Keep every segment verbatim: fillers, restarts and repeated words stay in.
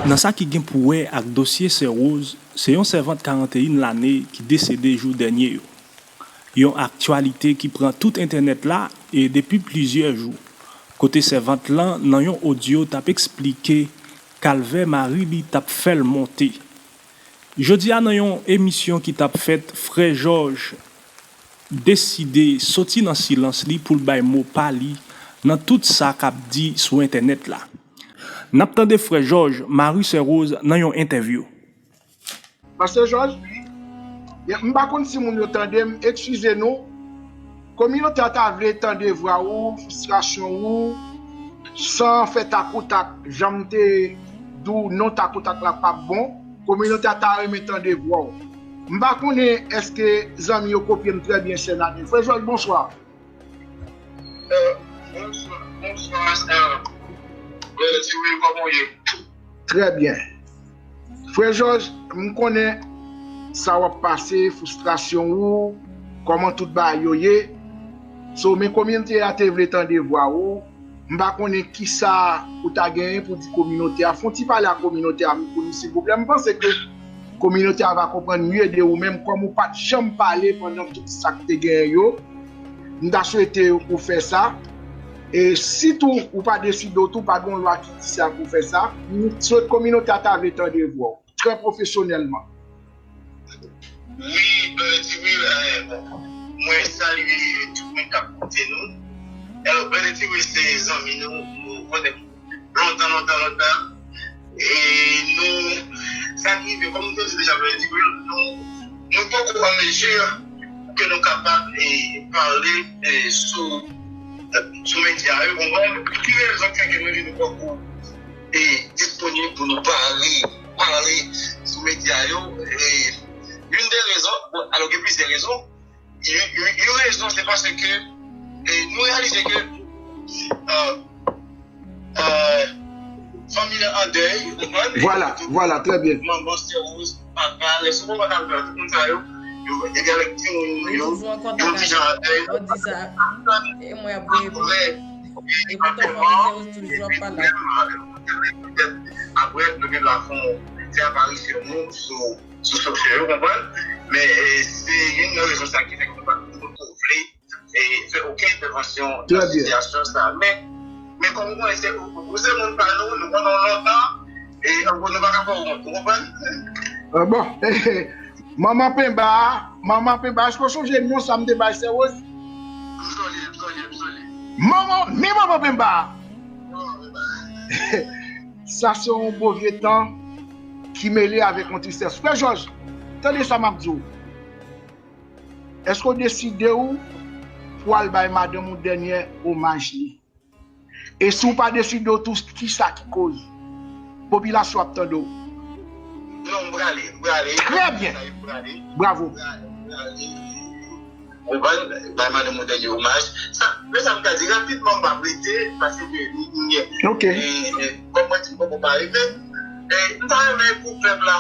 Nan sa ki gen pou wè ak dosye Sè Rose, se yon sèvant karanteyen lane ki desede jou dènye yo. Yon aktyalite ki pran tout entènèt la e depi plizyè jou, kote sèvant lan nan yon odyo t ap eksplike kalvè mari li t ap fè l monte. Jodi a nan yon emisyon ki t ap fèt, Frè Jòj deside soti nan silans li pou l bay mo pa li nan tout sa k ap di sou entènèt la. N ap tande Frè Jòj, mari Sè Rose, nan yon entèvyou. Pastè Jòj, m pa konn si moun yo tande m, eskize nou. Kominote a ta vle tande vwa ou, fristrasyon ou, san fè takoutak, jan m te di w non takoutak la p ap bon. Kominote a ta renmen tande vwa w. M pa konnen èske zanmi yo kopye m trè byen sè Nadin. Frè Jòj, bonswa. Bonswa, bonswa, Brother T-Will, kòman w ye? Trè byen. Frè Jòj, m konnen sa w ap pase, fristrasyon ou, kòman tout bagay yo ye. So, men kominote a te vle tande vwa ou. M pa konnen kisa ou ta genyen pou di kominote a. Fè yon ti pale a kominote a pou nou, silvouplè. M panse ke kominote a va konprann mye de ou menm, kòm ou pa t janm pale pandan tout sa k te genyen yo. M ta swete ou fè sa. E sitou ou pa deside w tou, pa gen yon lwa ki di sa pou w fè sa. M swete kominote a ta vle tande vwa w, trè pwofesyonèlman. Wi, Brother T-Will, bon, mwen salye tout moun k ap koute nou. Brother T-Will se zanmi nou, nou konnen lontan, lontan, lontan. E nou, sa k rive, kòm nou te di deja, Brother T-Will, nou, nou poko an mezi pou ke nou kapab pale sou, sou medya yo, konprann? Ki rezon k fè ke nou di nou poko e disponib pou nou pale, pale sou medya yo. E youn de rezon, bon, alò gen plizyè rezon. Youn, youn, youn rezon se paske e, nou reyalize ke e, e, fanmi nan an dèy, ou konprann? Vwala, vwala, trè byen. Manman, sè Rose, papa, lè sou konprann apre tout moun sa yo, yo, epi avèk timoun yo, yo ti jan an dèy. Apre, E mwen ap voye pou li. E poutan manman Sè Rose toujou ap pale ak mwen. Apre, nou gen dwa fè yon ti aparisyon nou sou, sou sosyo, ou konprann? Men e, se youn nan rezon sa ki fè ke nou pa, nou pa vle e, fè okenn entèvansyon nan sitiyasyon sa. Men, men kòm ou konnen, se, ou, ou se moun pa nou, nou konnen w lontan, e ankò nou pa ka fè w wont, ou konprann? Ah, bon. Manman Penba, Manman Penba, èske w sonje non sa m te bay Sè Rose? M sonje, m sonje, m sonje. Manman, men Manman Penba! Sa se yon bon vye tan ki mele avèk yon tristès. Frè Jòj, tande sa m ap di w. Èske w deside w pou al bay madanm ou dènye omaj li? E si w pa deside w tou, kisa ki koz? Popilasyon ap tande w. Non, m prale, m prale. Trè byen. M prale. Bravo. M prale. Ou konprann? Bay madanm ou dènye omaj. Sa, men sa m ka di rapidman, m p ap rete, paske nou gen Ok. e, e, kòm mwen di, m poko pare, men e, m ta renmen pou pèp la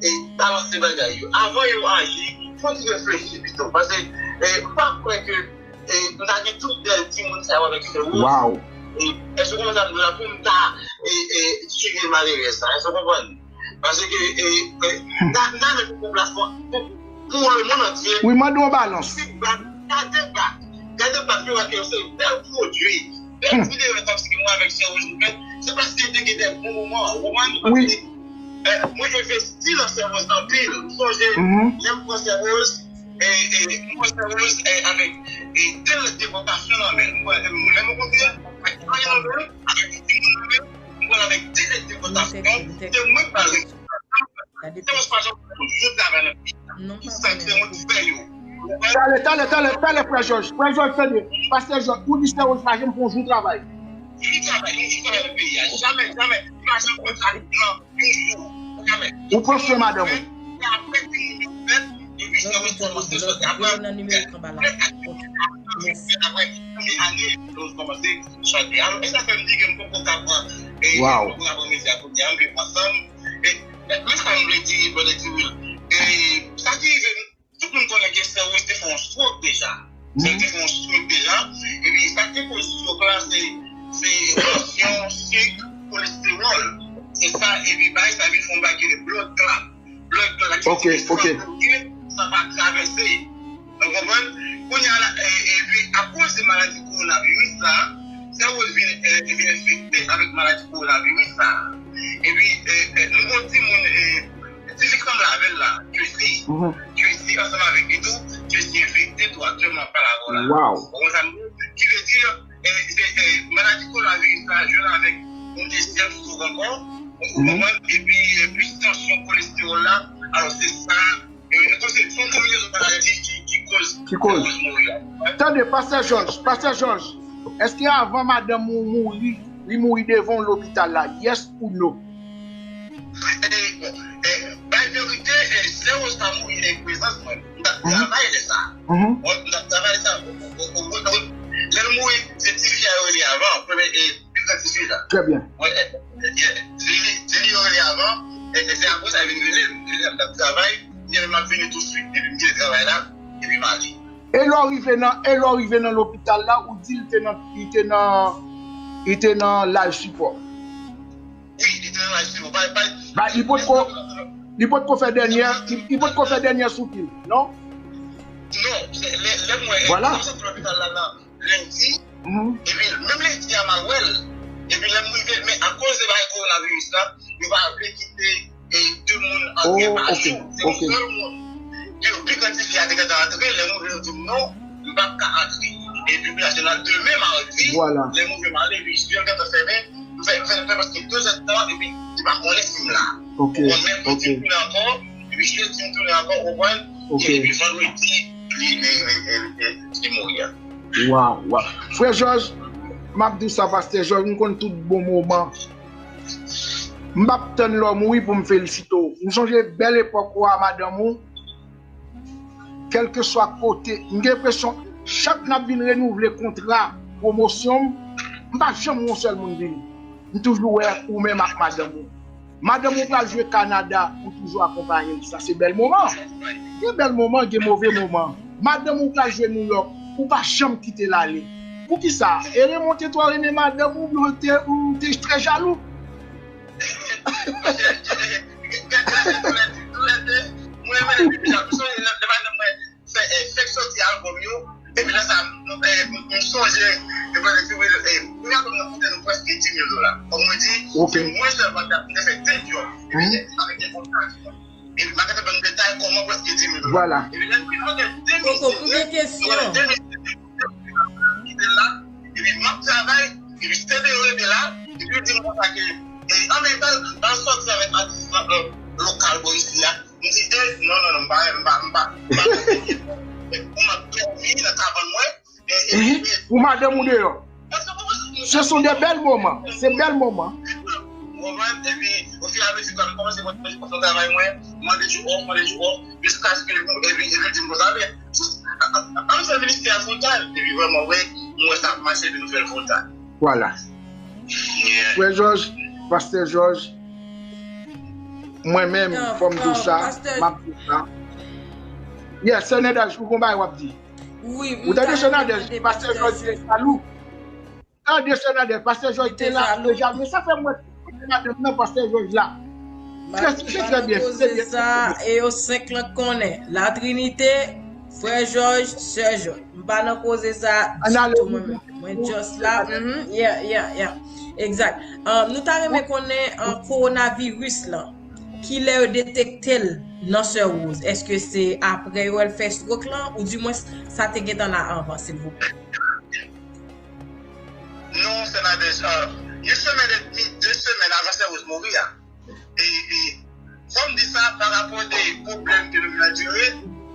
e, balanse bagay yo. Avan yo aji, fò n ti reflechi pito. Paske e, m pa kwè ke e, m ta gen tout bèl timoun sa yo avèk Sè Rose. Wow. E, èske w konprann sa m di w la pou m ta e, e, suive malerèz sa? Èske w konprann? Paske e, e, m ta, m ta renmen pou popilasyon, pou, pou lemonn antye, Wi, mande yon balans. feedback, gade bak, gade bak yo wè ke se bèl pwodui, bèl videyo tankou mwen avèk Sè Rose nou fè, se paske te gen de bon moman, ou konprann? Wi. E, mwen envesti nan Sè Rose anpil. M sonje, Mhm. lè m pran Sè Rose, e, e, m pran Sè Rose e, avèk e, de lèt de vòtasyon nan men l. Mwen, lè m rankontre l, avèk yon timoun nan men l, mwen avèk de lèt de vòtasyon, se mwen k ba l. Sè Rose pa janm fè yon jou travay nan peyi a. Tout sa se mwen ki fè yo. Talè, talè, talè, talè, frè Jòj. Frè Jòj, tande. Pastè Jòj, ou di Sè Rose pa janm fè yon jou travay. Li travay, li travay nan peyi a. Jamè, jamè. Li pa janm konn sa li pran yon jou. Jamè. Ou pran swen madanm ou. Se apre timoun yo fèt, epi Sè Rose kòmanse sòti. Apre, Nan nimewo k anba la. Ok. Mèsi. Apre, konbyen ane, Sè Rose kòmanse chante. Alò, e sa fè m di ke m poko ka pran, e, Wow. m poko ka pran medya kounye a, m viv ansanm. E, men sa m vle di, Brother T-Will, e, sa ki rive m, tout moun konnen ke Sè Rose te fè yon stroke deja. Sè Rose te fè yon stroke deja. Epi sa ki te koz stroke la, se, se tansyon, sik, kolestewòl. Se sa, epi bay sa vin fè yon bagay ki rele blood clot. Blood clot la ki Ok, ok. San pa travèse. Ou konprann? Kounye a la, e, epi akoz de maladi kowonaviris la, sèwo vin, e, vin enfekte avèk maladi kowonaviris la. Epi, e, e, nou gon timoun, e, ti fi ki sanble avè l la, Tracy. Mhm. Tracy ansanm avèk li tou, Tracy enfekte tou aktyèlman ap pale avè w la. Wow. Ou konprann sa m di w? Ki vle di, e, se, e, maladi kowonaviris la jwenn avèk yon dezyèm souf ankò, ou konprann? Epi, e, plis tansyon kolestewòl la, alò se sa, e, se yon konbinezon maladi ki, ki koz, Ki koz. ki koz mori a. Tande, Pastè Jòj, Pastè Jòj, èske avan madanm ou mouri, li mouri devan w lopital la? Yes ou no? E, bon, e, bay verite, e, sèwo sa mouri nan prezans mwen. M t ap Mhm. travay lè sa. Mhm. Mwen, m t ap travay lè sa. O, o, o, o, lè l mouri, se tifi a yo rele avan. Premye, e, pi gran tifi la. Trè byen. Mwen, e, e, e, se li, se li yo rele avan. E, e se apre sa, vin rele m. Rele m, m t ap travay. Li di m ap vini tousuit. Epi m kite travay la. Epi m ale. E lè w rive nan, e lè w rive nan lopital la, ou di l te nan, li te nan, li te nan life support. Wi, li te nan life support. Pa, pa, Ba, li potko, li potko fè dènyè, li, li potko fè dènyè soupil, non? Non, se lè, lè m wè, Vwala. m sot lopital la nan lendi, Mhm. epi menm lendi a m al wè l, epi lè m rive, men akoz de bagay kowonaviris la, yo pa vle kite e de moun antre Oh, pa ok, jou. Se yon ok. sèl moun. Yo, pi gran tifi a te gentan antre, lè nou vin di m non, m p ap ka antre. Epi, pi la, se nan demen madi, Vwala. lè nou vin ale, epi si yo gentan fèmen, m fè, m fè, m fè prèske de zèdtan, epi li pa konnen si m la. Ok, Ou konnen, ok. Mèkredi m tounen ankò, epi jedi m tounen ankò, ou konprann? Ok. Epi vandredi, li, li, li, li, li, li mouri a. Waw, waw. Frè Jòj, m ap di w sa, Pastè Jòj, m konn tout bon moman. M p ap tann lè w mouri pou m felisite w. M sonje bèl epòk ou a madanm ou. Kèlkeswa kote, m gen enpresyon, chak n ap vin renouvle kontra pwomosyon m, m pa janm wè yon sèl moun vini. M toujou wè ou menm ak madanm ou. Madanm ou pral jwe Kanada, ou toujou akonpaye l. Sa se bèl moman. Gen bèl moman, gen move moman. Madanm ou pral jwe Nouyòk, ou pa janm kite l ale. Poukisa? E remonte twò renmen madanm ou, ou te, ou te trè jalou? Mwen renmen l depi jan. M sonje lè madanm mwen fè, eh, fèk soti albòm yo. Epi lè sa, m, eh, m, m sonje, e mwen di, wi, eh, premye albòm nan koute nou prèske dis mil dola. Kòm mwen di, Ok. se mwen sèlman ki te fè de djòb. Epi, Mhm. avèk de kontra. Epi, m pa ka ban nou detay kòman prèske dis mil dola. Vwala. Epi, lè nou vin an de mil diznèf, Koko, poze kesyon. Kite l la, epi m ap travay, epi se de yo rete la, epi yo di m konsa ke, eh, anben, bal, bal sòti avèk atis, eh, lokal bò isi a. M di, eh, non, non, non, m pa, m pa, m pa, m pa. Pou m ap dòmi nan kabann mwen, e, e, Mhm. e, Pou madanm ou deyò. Se sont des belles moments. Se bèl moman. Ou konprann? Epi, ofiramezi, kan m kòmanse mwen fè travay mwen, mande jou off, mande jou off, jiskaske, epi, epi di m konsa, men, an, an, an fè ministè a fon tan, epi vrèman, wi, m wè sa ap mache, epi nou fè l fon tan. Vwala. Yeah. Frè Jòj, Pastè Jòj, mwen menm, Non, fò m di w non, sa, Pastè m ap di w sa. Yeah, Sè Nadège, ou gon bagay w ap di? Wi, Ou tande Sè Nadège, Pastè Jòj te jalou. Tande Sè Nadège, Pastè Jòj te la, te jalou. Sa fè m wè madanm nan, Pastè Jòj la. Trè, se trè byen, se trè byen. Sa, e yo senk lan konnen. La Trinite, Frè Jòj, Sè Jòj. M pa nan koze sa ditou mwen menm. Mwen just la. Mhm, yeah, yeah, yeah. Exact. Um, nou ta renmen konnen, um, kowonaviris lan. Kilè yo detekte l nan Sè Rose? Èske se apre yo wè l fè stroke lan? Ou dimwens sa te gentan la anvan, silvouplè? Non, Sè Nadège, euh, yon semèn edmi, de semèn avan Sè Rose mouri a. E, e, fò m di sa, pa rapò de pwoblèm ke nou vin andire,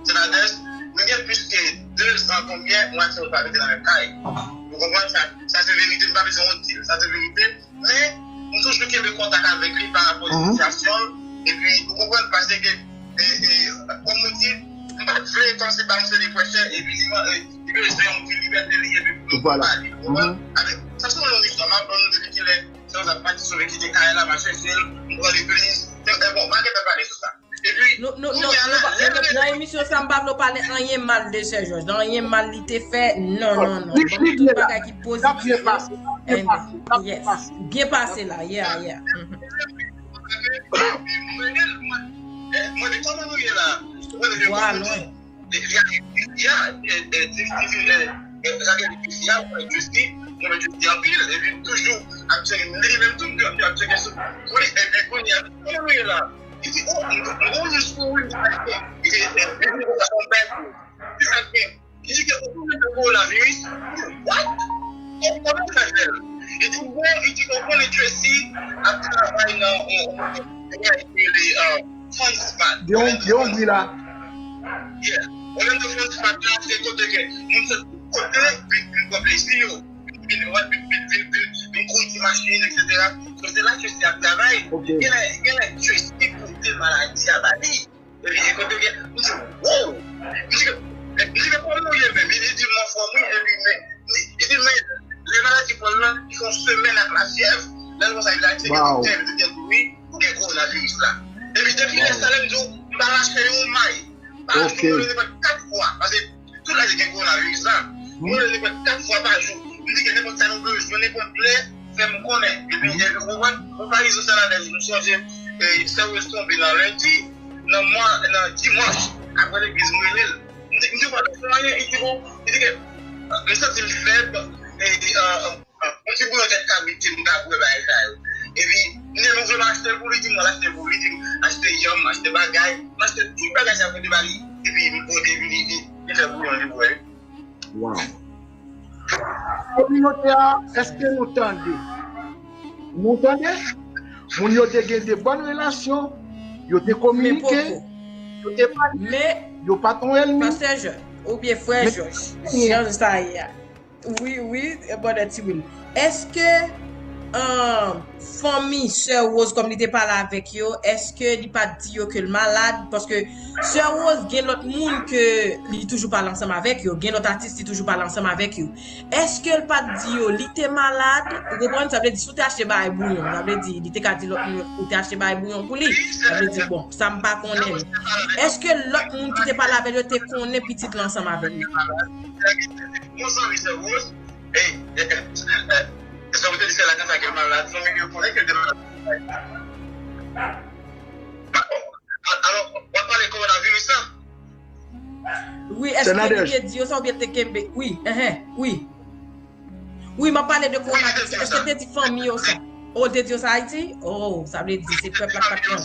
Sè Nadège, nou gen plis ke de zan konbyen mwen ak Sè Rose pa rete nan menm kay. Ou konprann sa? Sa se verite, m pa bezwen wont di l. Sa se verite. Men, m toujou kenbe kontak avèk li pa rapò de Mhm. sitiyasyon l. Epi, ou konprann, paske, e, e, kòm ou di, m pa t vle panse ba m se depresyon, epi li, e, li bezwen yon ti libète li, epi pou nou Vwala. pale. Ou konprann? Mhm. Avèk, sa se yon long istwa, m ap ban nou depi kilè, Sè Rose ap pati sove kite kay la, m al chèche l, m pran legliz. E, e, bon, m pa gentan pale sou sa. Epi, nou, nou, nou, kounye a nou la, pa, lè nou, nan emisyon sa, m pa vle w pale anyen mal de Sè Jòj. Nan anyen mal li te fè, non, non, non. Li, li byen la. Tout bagay ki pozitif. L ap byen pase, l ap byen pase, l ap byen pase. Byen pase la, yeah, yeah. Mwen, mwen, mwen, mwen, mwen, kòman nou ye la? Mwen, mwen, mwen, mwen, ya, Justy, sa ke li Justy a, mwen Justy, mwen Justy anpil, epi m toujou ap tcheke li menm tou, m ap tcheke sou, sou li, epi kounye a, kòman nou ye la? Li di, oh, m gon jis pou ou, li di, li di, li di, li di, li di, li di, li di, ke ou konnen de kowonaviris? What? Kòman w fè fè l? Li di, bon, li di, ou konnen Tracy ap travay nan, nan, nan, nan, nan, Fun Spot. Yon, yon bri la. Yeah. Orlando Fun Spot la, se kote ke moun sot tout kote vin, vin pran plezi yo. Vin wè, vin, vin, vin, vin, vin kondui machin, etsetera. So, se la Tracy ap travay. Ok. Genlè, genlè Tracy pote maladi a ba li. Epi, kote gen, m di, wow! M di, m di, men kòman w ye menm? Li di, m anfòm, wi, epi, men, li, li di, men, lè maladi pran l lan, li fè yon semèn ak lafyèv, lè l konsa, li al tcheke doktè, doktè di, wi, ou gen kowonaviris la. Epi, depi lè sa, lè m di w, m pa lache yon may. Pa jou, m rele nenpòt kat fwa, paske tout lane gen kowonaviris la. M rele nenpòt kat fwa pa jou. M di ke nenpòt sa nou bezwen, nenpòt lè, fè m konnen. Epi, epi, ou konprann? Konparizon sa la, m sonje, e, Sè Rose tonbe nan lendi, nan mwa, nan dimanch, apre legliz, m rele l. M di, m di, "Ou pa bezwen anyen?" Li di, "Bon," li di ke, "M santi m fèb, e, e, e, yon ti boulon tèt kabrit m ta bwè bagay sa yo." Epi, m di, "Nou vle m achte l pou li?" Li di, "Mwen achte l pou li." Li di, "M achte yanm, m achte bagay, m achte tout bagay sa yo pote ba li." Epi, m pote, epi li, li, li fè bouyon, li bwè. Wow. Kominote a, èske nou tande? Nou tande? Moun yo te gen de bòn relasyon, yo te kominike, yo te pale, yo pa t yon ènmi. Pastè Jòj, oubyen frè Jòj, jan sa ye a. Wi, wi, brother Tiwil. Èske, um, fanmi Sè Rose, kòm li te pale avèk yo, èske li pa t di yo ke l malad? Paske Sè Rose gen lòt moun ke li toujou pale ansanm avèk yo, gen lòt atis li toujou pale ansanm avèk yo. Èske l pa t di yo li te malad? Ou konprann? Sa vle di, si w te achte bagay bouyon, sa vle di, li te ka di lòt moun, ou te achte bagay bouyon pou li. Sa vle di, bon, sa m pa konnen. Èske lòt moun ki te pale avè l yo te konnen pitit lan ansanm avè l? Bon zanmi Sè Rose, e, e, e, e, sa vle di se la konsa ke l malad, fanmi yo konnen ke l te malad. Alò, w ap pale kowonaviris la? Wi, èske li te di yo sa oubyen l te kenbe? Wi, enhen, wi. Wi, m ap pale de kowonaviris. Èske l te di fanmi yo sa? O, l te di yo sa Ayiti? O, sa vle di se pèp la k pa t pran.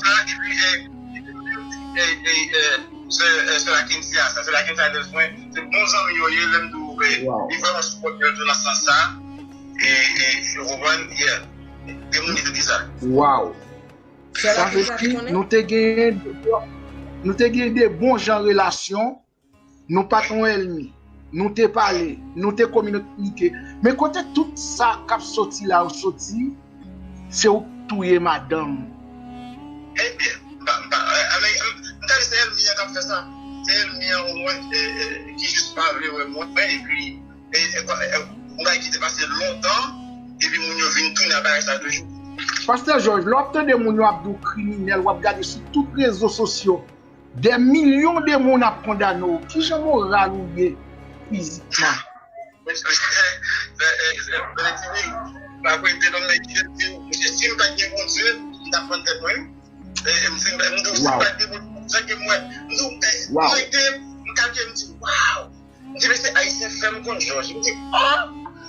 E, e, e, se, e, se la Kensia, sa, se la Kensia de swen. Se bon zanmi yo ye, lè m di w, e, li vrèman sipòte yo tou nan sans sa. E, e, ou konprann? Yeah. Gen moun ki te di sa. Wow. Sa vle di nou te genyen, nou te genyen de bon jan relasyon, nou pa t yon ènmi, nou te pale, nou te kominike. Men kote tout sa k ap soti la yo soti, se ou k touye madanm. Ebyen, m pa, m pa, e, e, m, m ta di se ènmi an k ap fè sa. Se ènmi an, ou wè, e, e, ki jis pa vle wè mwen, epi, e, e, e, yon bagay ki te pase lontan, epi moun yo vin tounen a bagay sa toujou. Pastè Jòj, lè w ap tande moun yo ap di w kriminèl, w ap gade sou tout rezo sosyo, dè milyon de moun ap kondane w. Kijan moral ou ye fizikman? Apre te nan nèg ki te di, misye, si m pa t gen Bondye, m t ap vann tèt mwen. E, e, m, si m, m di w, si m pa t gen Bondye, jan ke m wè, m di w, e, mwen te, m kalkile, m di, waw! M di, mesye, Ayisyen fè m konn Jòj. M di, oh,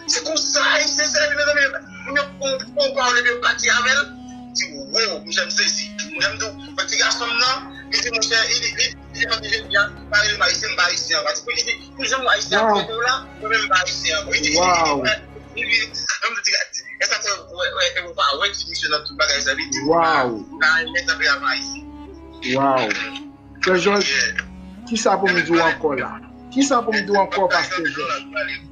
se konsa Ayisyen se, mezanmi. Moun yo pran, pran pawòl epi yo pati avè l. M di, wow, misye, m sezi. Lè m di w, fòk ti gason m nan, li di, monchè, li, li, li, li, li, li, pa rele m Ayisyen, m pa Ayisyen ankò. Li di, pou jan Ayisyen ap trete w la, mwen menm m pa Ayisyen ankò. Li di, li di, li di, li di, e sa fè, wè, wè, e ou pa wè ti misye nan tout bagay sa, li di, ou pa, ou pa renmen tanpe avè Ayisyen. Wow. Frè Jòj, kisa pou m di w ankò la? Kisa pou m di w ankò, Pastè Jòj?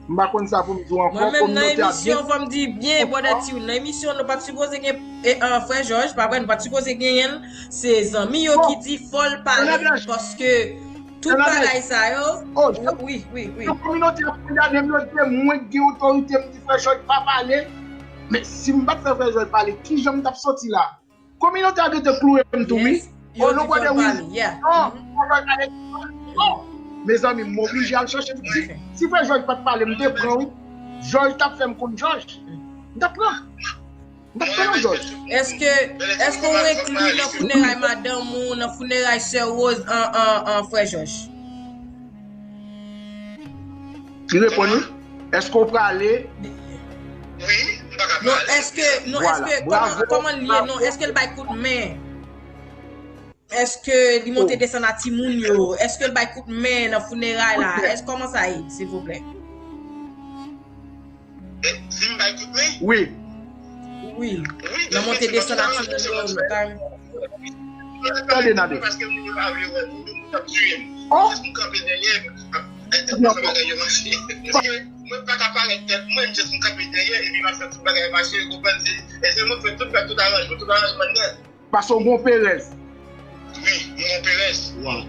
M pa konn sa pou m di w ankò. Mwen menm nan emisyon, fò m di byen, brother Tiwil, nan emisyon, nou pa t sipoze gen, e, an, Frè Jòj, pa vre, nou pa t sipoze genyen l. Se zanmi yo ki di fò l pale, paske tout bagay sa yo, wi, wi, wi. Nan kominote ap kondane m, yo di mwen gen otorite, m di Frè Jòj pa pale. Men si m pa t fè Frè Jòj pale, kijan m t ap soti la? Kominote a gentan kloure m tou, wi. Yo di fò l pale, yeah. Non, fò l pale. Non. Mezanmi, m oblije al chache. Si, si frè Jòj pa t pale, m te pran, wi. Jòj t ap fè m konn Jòj. M t ap pran. M t ap pran Jòj. Èske, èske w enkli nan fineray madanm ou, nan fineray sè Rose, an, an, an, frè Jòj? Li reponn, wi. Èske w prale? Wi, m pa ka prale. Non, èske, non, èske, kòman, kòman l ye? Non, èske l bay kout men? Èske li monte desann a timoun yo? Èske l bay kout men nan fineray la? Èske, kòman sa ye, silvouplè? Eh, si m bay kout men? Wi. Wi. Nan monte desann a timoun yo, nou ka. Tande, Nade. Paske moun yo pa vle wè m, moun yo ap tiye m. Oh! Jis m kanpe dèyè, eh, eh, bagay yo mache. Paske mwen pa ka parèt tèt mwen, m jis m kanpe dèyè, epi m ap fè tout bagay mache, ou konprann? Se, e se mwen k fè tout, fè tout aranjman, tout aranjman nèt. Paske w gon perèz. Wi, m gon perèz. Wow.